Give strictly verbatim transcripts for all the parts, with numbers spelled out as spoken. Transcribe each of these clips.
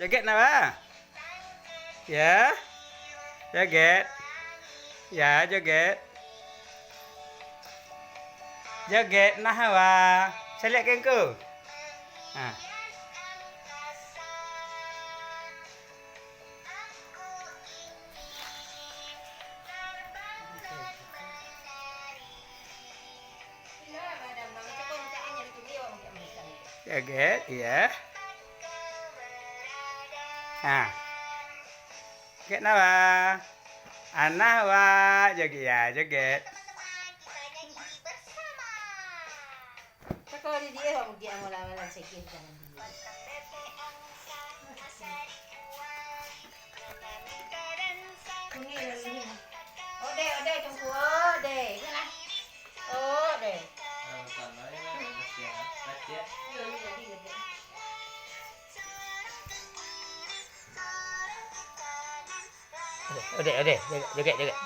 Joget nah, Wa. Ya. Joget. Ya, joget. Joget nah, Wa. Caliak ka ngku. Ha. Joget, iya. Nah. Joget nah, Wa. Anah, Wa. Joget, ya, joget. Cako di dia, Bang Ugi, amola-amola sakit, jangan dulu. Ini, ini. Ode, ode, tunggu, ode. Inilah. Ode. Ode, ode, ode, joget, joget, joget.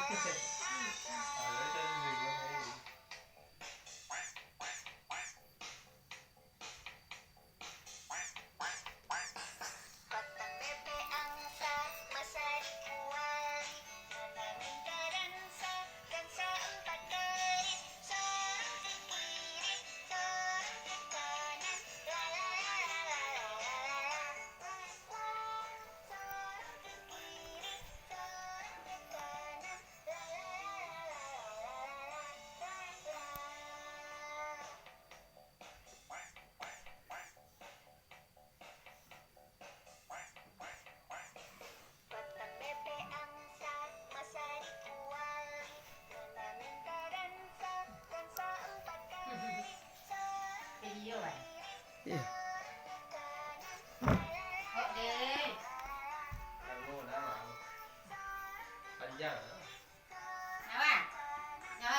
Iya. Panjang.